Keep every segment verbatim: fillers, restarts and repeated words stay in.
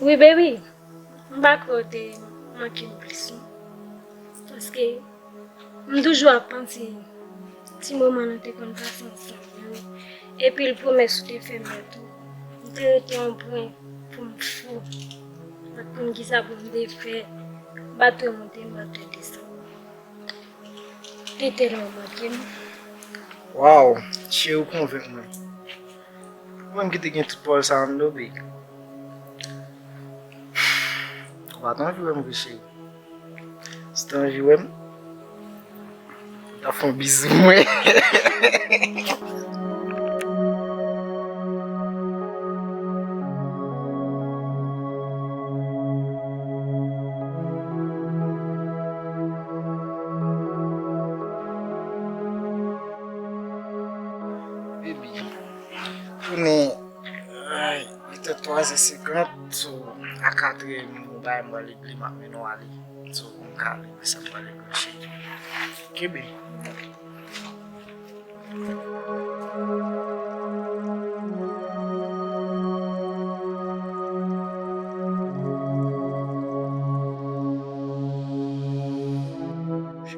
Wi, baby, m pa kwè w te manke m plis, non. Paske m toujou ap panse ti moman nou te konn pase ansanm yo, wi. Epi l pwomès ou te fè m yo tou. M te rete yon pwen pou m fou. M pa t konn kisa pou m te fè. M pa t wè monte, m pa t wè desann. Li tèlman manke m. Waw, cheri, ou konvenk mwen. Ou menm ki te gen tout pawòl sa anndan w, baby. Ou pa t anvi wè m vre, cheri. Si w te anvi wè m, ou ta fè yon bizou mwen. Baby, tounen, ay, li te twazè senkant, so, a katrè, m bay mwen li, li m ap mennen w ale. So, pou m ka ale, men sa m pral regle, cheri. Kenbe.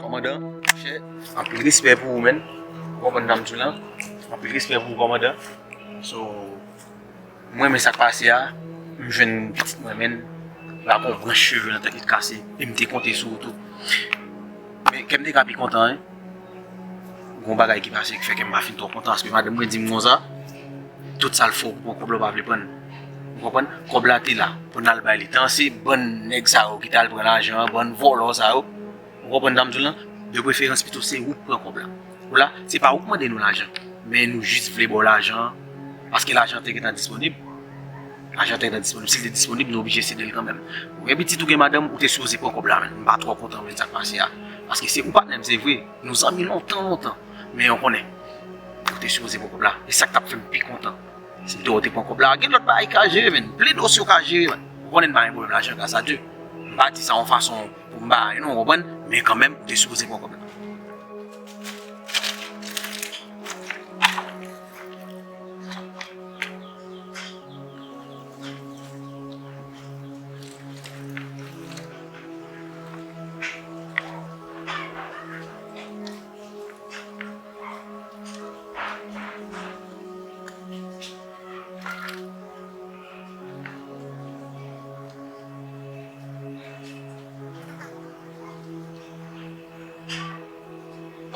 Kòmandan, monchè, anpil respè pou ou, menn. Ou konprann sa m di w lan? Anpil respè pou ou, kòmandan. So, mwen, men sa k pase a, m jwenn pitit mwen, menn, l ap yon branch cheve nan tèt li t kase, e m te konte sou ou tou. Men kè m te ka pi kontan, wi. Gon bagay ki pase ki fè kè m pa fin twò kontan, paske madanm mwen di m konsa, tout sa l fè w pou pran kòb la, w pa vle pran l. Ou konprann? Kòb la te la, pou n al bay li. Tan se bann nèg sa yo ki t al pran lajan an, bann vòlò sa yo. Ou konprann sa m di w lan? De preferans, pito se ou k pran kòb la. Ou la, se pa ou k mande nou lajan, men nou jis vle ba w lajan an, paske lajan an te gentan disponib. Lajan an te gentan disponib. Si l te disponib, nou oblije sede l kanmenm. Ou gen pitit, ou gen madanm, ou te sipoze pran kòb la, menn. M pa twò kontan, menn, sa k pase a. Paske se ou patnè m, se vre. Nou zanmi lontan, lontan. Men ou konnen, ou te sipoze pran kòb la. E sa k t ap fè m pi kontan. Si m te wè w te pran kòb la, gen lòt bagay ki ka jere, menn. Plen dosye w ka jere, menn. Ou konnen m pa gen pwoblèm lajan, gras a Dye. M pa di sa yon fason pou m bagay, non, ou konprann? Men kanmenm, ou te sipoze pran kòb la.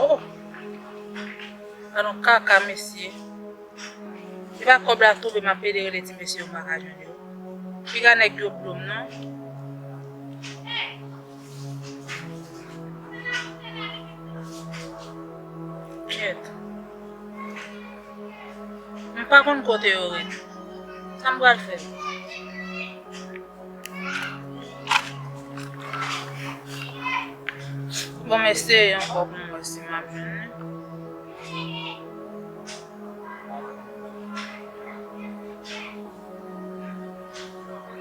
Oh! Alon kaka, mesye. Se pa kòb la tonbe, m ap pede rele ti mesye yo, m pa ka jwenn yo. Piga nèg yo blo m, non. Kèt. M pa konn kote yo rete. Sa m pral fè? Bon, m eseye ankò pou m wè si m ap jwenn li.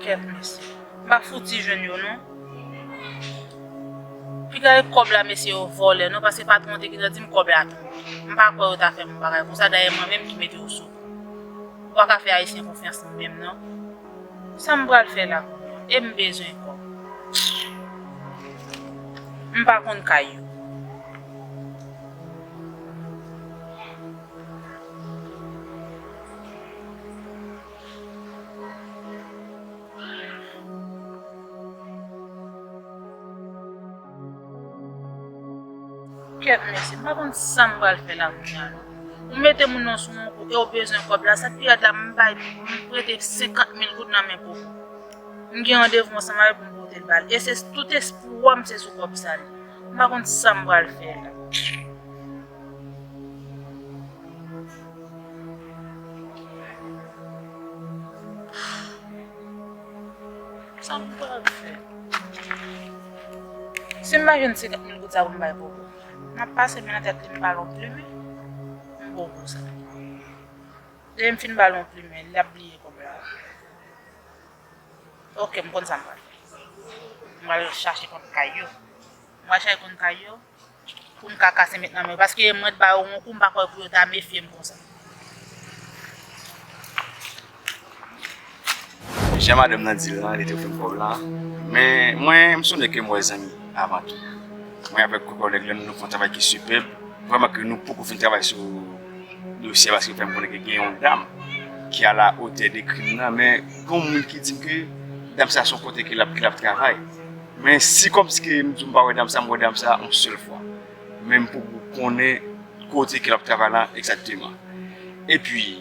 Kèt, mesye. M pa fouti jwenn yo, non. Piga e kòb la, mesye yo vòlè, non, paske patwon te gentan di m kòb la tonbe. M pa kwè yo ta fè m yon bagay konsa, dayè mwen menm ki mete yo sou kou. Ou pa ka fè Ayisyen konfyans menm, non. Sa m pral fè la kounye a? E m bezwen kòb. M pa konn kay yo. Kèt, mesye, m pa konn sa m pral fè la kounye a non. Ou mete moun nan sou yon kou e w bezwen kòb la, sa k pi rèd la, m bay, m prete senkant mil goud nan men Popo. M gen randevou ansanm avè l pou m pote l ba l. E se tout espwa m se sou kòb sa li. M pa konn sa m pral fè la. Sa m pral fè? Si m pa jwenn senkant mil goud sa pou m bay Popo, m ap pase men nan tèt li, m ba l yon plimen, m ba w pou sa. Lè m fin ba l yon plimen, l ap bliye kòb la. Ok, m konn sa m pral fè. M pral chache konn kay yo. M pral chache konn kay yo. Pou m ka kase met nan men yo. Paske mwen t ba yo yon kou, m pa kwè pou yo ta mefye m konsa. Monchè, Jan madanm nan di l lan, li te ofri m kòb la. Men mwen, m sonnen ke m wè zanmi avan tou. Mwen avèk kòlèg lan, nou fè yon travay ki sipèb. Vrèman ke nou poko fin travay sou dosye a, paske fè m konnen ke gen yon dam ki a la otè de krim nan, men gen yon moun ki di m ke dam sa se yon kote ke l ap, ke l ap travay. Men si kòmsi ke m di w m pa wè dam sa, m wè dam sa yon sèl fwa. Men m poko konnen kote ke l ap travay la egzakteman. Epi,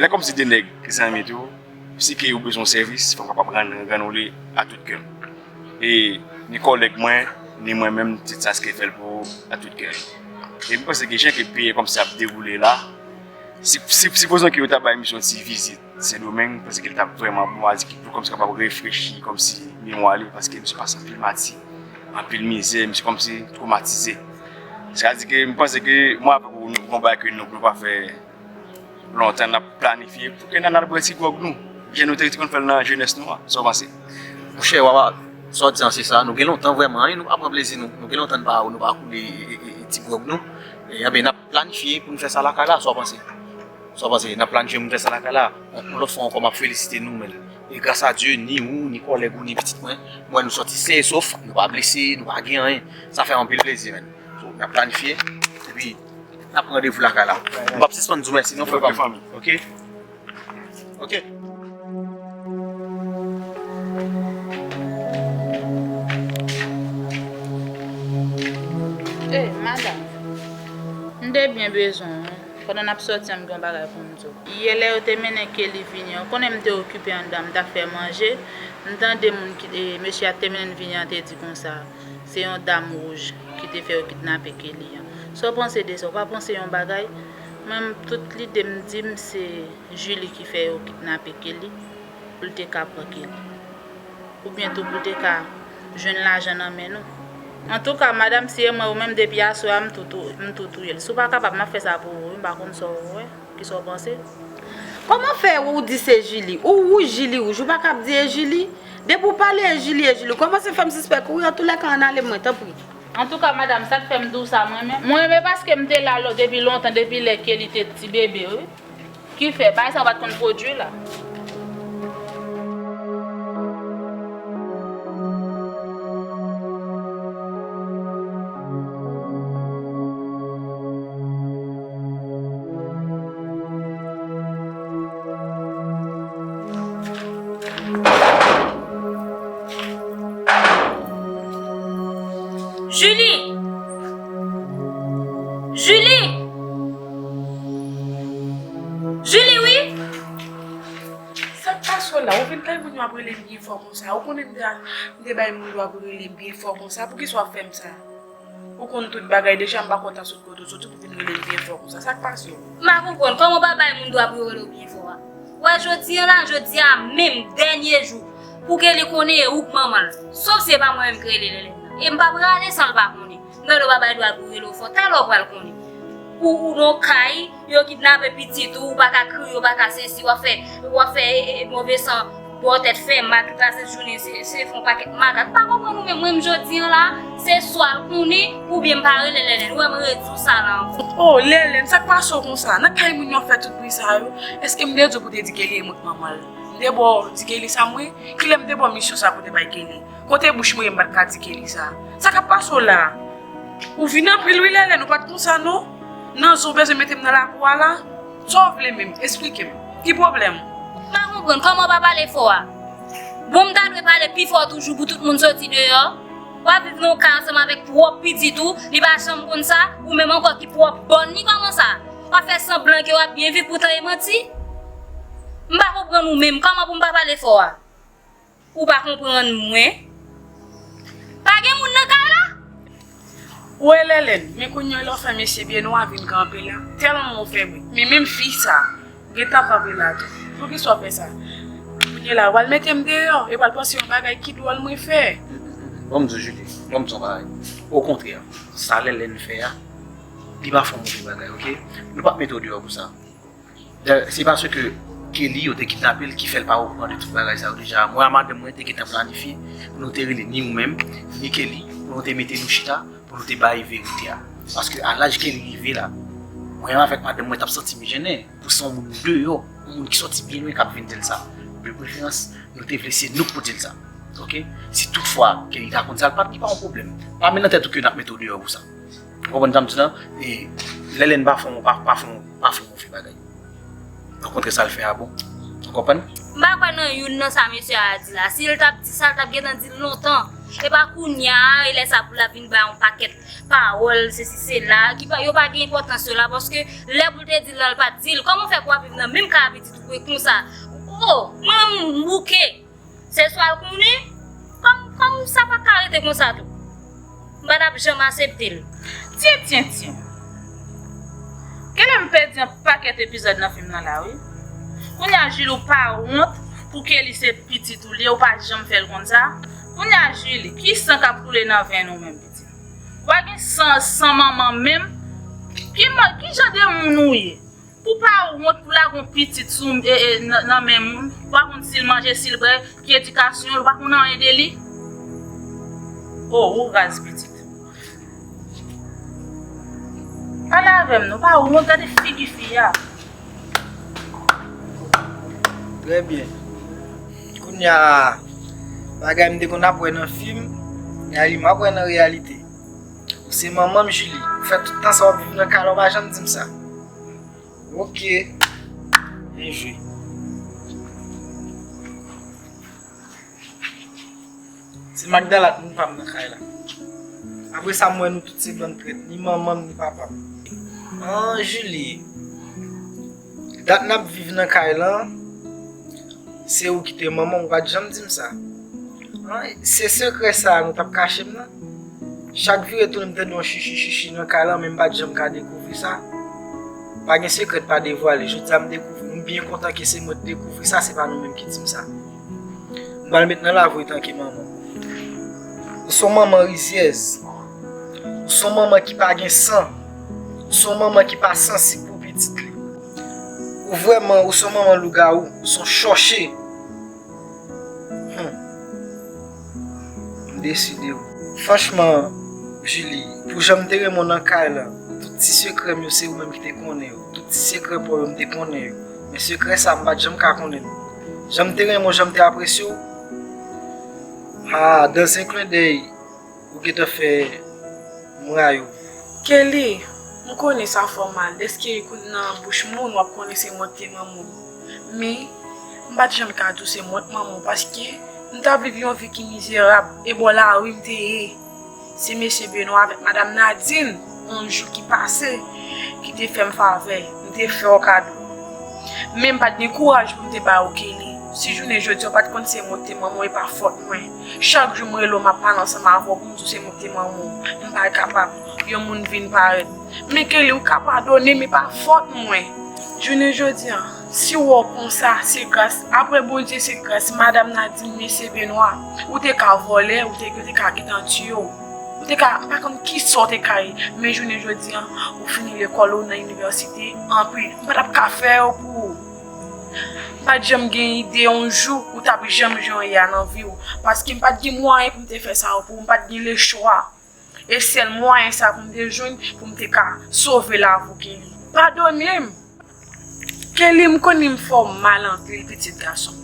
lè kòmsi de nèg zanmi tou, si ke ou bezwen yon sèvis, fò m kapab rann, rann ou li a tout kè m. E ni kòlèg mwen, ni mwen menm, se sa ki fè l pou ou a tout kè m. E m panse ke jan ke peyi a kòmsi ap dewoule la, si, si, sipozon ke yo ta bay misye yon ti vizit Sendomeng, m panse ke l t ap vrèman bon, a di ki pou kòmsi kapab refrechi kòmsi memwa li, paske misye pase anpil mati, anpil mizè, misye kòmsi twomatize. Sa di ke m panse ke mwen avèk ou, nou, gon bagay ke nou, nou pa fè lontan n ap planifye pou ke n al bwè ti gwòg nou, jan nou te, te konn fè l nan jenès nou an. Sa w panse? Monchè, w a, sa w di an se sa. Nou gen lontan vrèman, wi, nou pa pran plezi nou. Nou gen lontan n pa, nou pa koule e, e, e, e ti gwòg nou. E, enben, n ap planifye pou n fè sa lakay la. Sa w panse? Sa w panse? N ap planifye pou n fè sa lakay la. Yon, yon lòt fwa ankò, m ap felisite nou, men. E gras a Dye, ni ou, ni kòlèg ou, ni pitit mwen, m wè nou sòti sen e sof, nou pa blese, nou pa gen anyen. Sa fè anpil plezi, men. So, n ap planifye, epi n ap pran randevou lakay la. M p ap sispann di w mèsi non, frè pa m. Ok? Ok. Eh, madanm, m te byen bezwen w. Pandan n ap sòti an, m gen yon bagay pou m di w. Yè lè yo te mennen Kelly vini an, ou konnen m te okipe anndan, m t ap fè manje, m tande moun ki, e, mesye a te mennen l vini an te di konsa, se yon dam wouj ki te fè yo kidnape Kelly an. Sa w panse de sa? Ou pa panse yon bagay? Mwen, m, tout lide m di m se Julie ki fè yo kidnape Kelly, pou l te ka pran Kelly. Oubyen tou pou l te ka jwenn lajan nan men nou. Antouka, madanm, si e mwen ou menm, depi aswè a, m tou tou, m tou touye l. Si w pa kapab, m ap fè sa pou ou, wi, m pa konn sa w wè. Kisa w panse? Kòman fè ou di se Julie? Ou wouj, Julie wouj. Ou pa kab di e Julie? Depi w pale e Julie, e Julie, ou kòmanse fè m sispèk ou, wi, antoulèka, ann ale mwen, tanpri. Antouka, madanm, sa k fè m di w sa, mwen menm. Mwen menm, paske m te la lò, depi lontan, depi lè Kelly te ti bebe, wi. Ki fè, bagay sa yo pa t konn pwodui la. Julie! Julie! Julie, wi! Sa k pase w la? Ou vin kay moun yo ap rele m byen fò konsa. Ou konnen m te, m te bay moun yo ap rele m byen fò konsa. Poukisa w ap fè m sa? Ou konn tout bagay deja, m pa kontan sot kote w soti pou vin rele m byen fò konsa. Sa k pase w? M pa konprann. Kòman w pa bay moun dwa pou yo rele w byen fò a? Wè, jodi a la, jodi a menm, dènye jou, pou Kelly konnen e ou k manman l. Sof si e pa mwen menm ki rele Lèlèn nan. E m pa prale san l pa konnen. M tande w pa bay dwa pou rele w fò. Talè w pral konnen. Ou, ou nan kay, yo kidnape pitit ou, ou pa ka kriye, ou pa ka sesi, w ap fè, w ap fè, e, e, move san, bò tèt fè mal, tout la sent jounen, se, se fè yon pakèt makak. M pa konprann ou menm, mwen, m jodi a la, se swa l konnen, oubyen m pa rele Lèlèn. Ou wè m redi w sa la ankò. Oh, Lèlèn, sa k pase w konsa? Nan kay moun yo ap fè tout bri sa yo, èske m te di w pou te di Kelly e mwen k manman l? M te ba w di Kelly sa m wè? Kilè m te ba w misyon sa pou te bay Kelly? Kote bouch mwen ye m pa t ka di Kelly sa? Sa k ap pase w la? Ou vin anpil wi, Lèlèn, ou pa t konsa non. Nan zen w bezwen mete m nan lakou a la? Sa w vle menm? Esplike m. Ki pwoblèm ou? M pa konprann, kòman w pa pale fò a? Bon, m ta dwe pale pi fò toujou pou tout moun soti deyò. W ap viv nan yon kay ansanm avèk pwòp pitit ou, li pa janm konn sa, ou menm ankò ki pwòp bòn li, kòman sa? W ap fè sanblan ke w ap byen viv, poutan e manti. M pa konprann ou menm, kòman pou m pa pale fò a? Ou pa konprann mwen? Pa gen moun nan kay la? Ou wè Lèlèn, men kounye a lè w fè mesye byen nwa vin kanpe la, tèlman w fè bri. Men menm fi sa, gentan kanpe la tou. Poukisa w fè sa? Kounye a la, w al mete m deyò, e w al panse yon bagay ki dwòl mwen fè. Ban m di w, Julie, ban m di w yon bagay. Okontrè, sa Lèlèn fè a, li pa fè yon move bagay, oke? Nou pa t mete w deyò pou sa. Dayè, se paske Kelly yo te kidnape l ki fè l pa okouran de tout bagay sa yo deja. Mwen ak madanm mwen te gentan planifye pou nou te rele ni ou menm, ni Kelly, pou nou te mete nou chita, pou nou te bay verite a. Paske a laj Kelly rive la, mwen menm avèk madanm mwen t ap santi m jennen pou se yon moun deyò, yon moun ki sòti byen lwen k ap vin di l sa. De preferans, nou te vle se nou k pou di l sa. Oke? Si toutfwa Kelly ta konn sa, l p ap gen pa yon pwoblèm. Pa met nan tèt ou ke n ap mete w deyò pou sa. Ou konprann sa m di la? E lè Lèn pa fè yon, pa, pa fè yon, pa fè yon move bagay. Okontrè, sa l fè a bon. Ou konprann? M pa kwè nan youn nan sa mesye a di la. Si l t ap di sa, l t ap gentan di l lontan. E pa kounye a, e lè sa pou l ap vin bay yon pakèt pawòl, sesi, sela, ki pa, yo pa gen enpòtans yo la, paske lè pou l te di l lan, l pa t di l. Kòman w fè pou w ap viv nan menm kay a pitit ou e konsa? O, manman m bouke. Se swa l konnen, kòm, kòm sa pa ka rete konsa tou. M pa t ap janm aksepte l. Tyen, tyen, tyen. Genlè m pèdi yon pakèt epizòd nan fim nan la, wi. Kounye a, Julie, ou pa wont pou Kelly se pitit ou li ye, ou pa janm fè l konn sa? Kounye a, Julie, ki san k ap koule nan venn ou menm, pitit? Ou pa gen san, san manman menm? Ki, ki jan de moun ou ye? Pou pa wont pou lage yon pitit sou, e, e, nan, nan men moun, ou pa konn si l manje, si l bwè, ki edikasyon l, ou pa konn anyen de li. O, ou raz pitit. Pale avè m non, pa wont, gade figi fi a. Trè byen. Kounye a, bagay m te konn ap wè nan fim, kounye a li m ap wè nan reyalite. Ou se manman m, Julie. Ou fè tout tan sa w ap viv nan kay la, ou pa janm di m sa. Oke. Byen jwe. Se Magdala k moun pa m nan kay la. Apre sa, m wè nou tout se bann trèt, ni manman m, ni papa m. An, Julie, dat n ap viv nan kay lan, se ou ki te manman m, ou pa t janm di m sa. An, se sekrè sa a nou t ap kache m nan? Chak vire tounen m tande yon chichi chichi nan kay lan, men m pa t janm ka dekouvri sa. Pa gen sekrè k pa devwale. Jodi a m dekouvri, m byen kontan ke se mwen k dekouvri sa, se pa nou menm ki di m sa. M pral met nan lavi w tanke manman. Ou se yon manman rizyèz. Ou se yon manman ki pa gen san. Ou se yon manman ki pa sansib pou pitit li. Ou vrèman, ou se yon manman lougawou. Ou se yon chòche. Hmm. M desi de ou. Franchman, Julie, pou jan m te renmen w nan kay lan, tout ti sekrè m yo se ou menm ki te konnen yo. Tout ti sekrè pa w yo m te konnen yo. Men sekrè sa a m pa t janm ka konnen l. Jan m te renmen w, jan m te apresye w. Ah, dans un clin d'œil, ou gentan fè m rayi w. Kelly, m konnen sa fè w mal, dèske kounye a nan bouch moun, w ap konnen se mwen k te manman w. Men, m pa t janm ka di w se mwen k manman w, paske m t ap viv yon vi ki mizerab, e bò lari m te ye. Se mesye Benoît avèk madanm Nadine, yon jou ki pase, ki te fè m favè, m te fè w kado. Men m pa t gen kouraj pou m te ba w Kelly. Si jounen jodi a w pa t konn se mwen k te manman w, e pa fòt mwen. Chak jou m rele w, m ap pale ansanm avè w pou m di w se mwen k te manman w. M pa kapab. Yon moun vin parèt. Men Kelly, ou ka padone m, e pa fòt mwen. Jounen jodi a, si w wè w konsa, se gras, apre Bondye, se gras madanm Nadine, mesye Benoît. Ou te ka vòlè, ou te, yo te ka gentan tiye w. Ou te ka, m pa konn kisa w te ka ye, men jounen jodi a, ou fini lekòl ou nan inivèsite, anpil. M pa t ap ka fè yo pou ou. M pa t janm gen ide yon jou ou t ap janm jan w ye a nan vi w, paske m pa t gen mwayen pou m te fè sa yo pou ou, m pa t gen lechwa. E sèl mwayen sa pou m te jwenn, pou m te ka sove lavi w Kelly. Padone m! Kelly, m konnen m fè w mal anpil, pitit gason.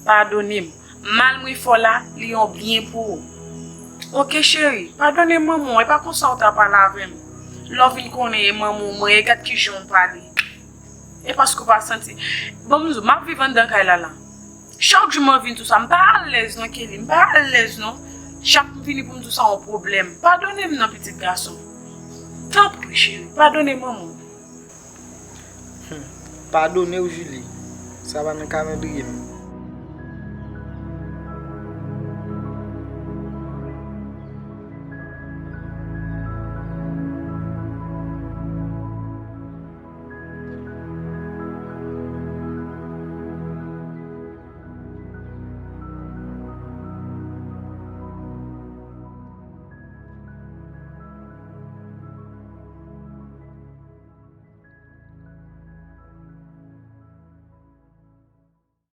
Padone m. Mal mwen fè w la, li yon byen pou ou. Oke, cheri, padone m, manman w, e pa konsa w ta pale avè m. Lè w vin konnen e manman w mwen ye, gad kijan w pale. E paske w pa santi. Bon, m di w, m ap viv anndan kay la la. Chak jou m anvi di w sa, m pa alèz non, Kelly, m pa alèz non. Chak m vini pou m di w sa yon pwoblèm. Padone m non, pitit gason. Tanpri, cheri, padone manman w. Hmm. Padone w, Julie. Sa pa nan kalandriye m.